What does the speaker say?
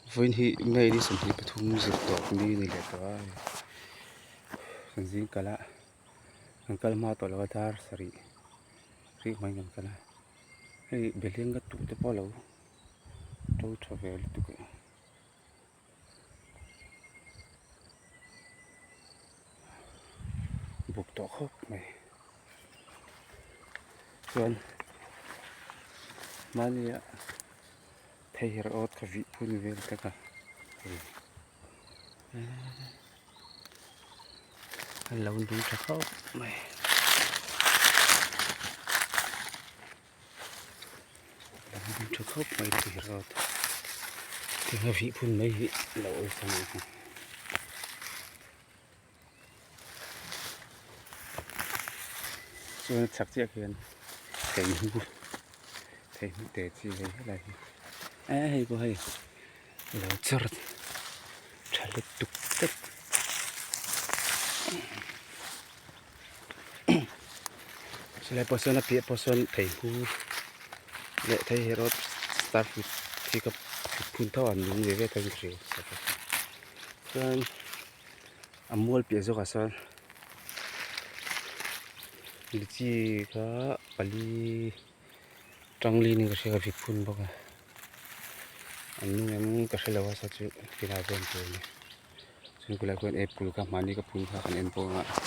Vawiin hi May ni 23 zir tawp ni a ni leh tawh a kan zing kal a kan kal hma tawh lo a dar sarih rih hmain kan kal a hei beliang ka tuh te pawh a lo to tha ve lutuk a. Buk tawh khawp mai chuan mahnia thei her awt ka vih phun vel te kha hei a lo nung tha khawp mai. Tha khawp mai thei her awt tinge vih phun mai hi a lo awlsam ang hi. Chuan a chhak chiah khian thei hmu thei hmu te chi hei helai hi eh hei pawh hei a lo char tha lutuk tlat chulai pawh sawn a piah pawh sawn thei hmu leh thei herawt star fruit hi ka phun tho a nung ve ve tho in ka hria chuan. A mual piah zawkah sawn lichi kha pali tangli niin ka hria ka vit phun bawk a an nung em ka hrelo a saw chu tilai vel tur a ni chuan khulai khuan apple kha hmani ka phun kha kan en pawh ang a.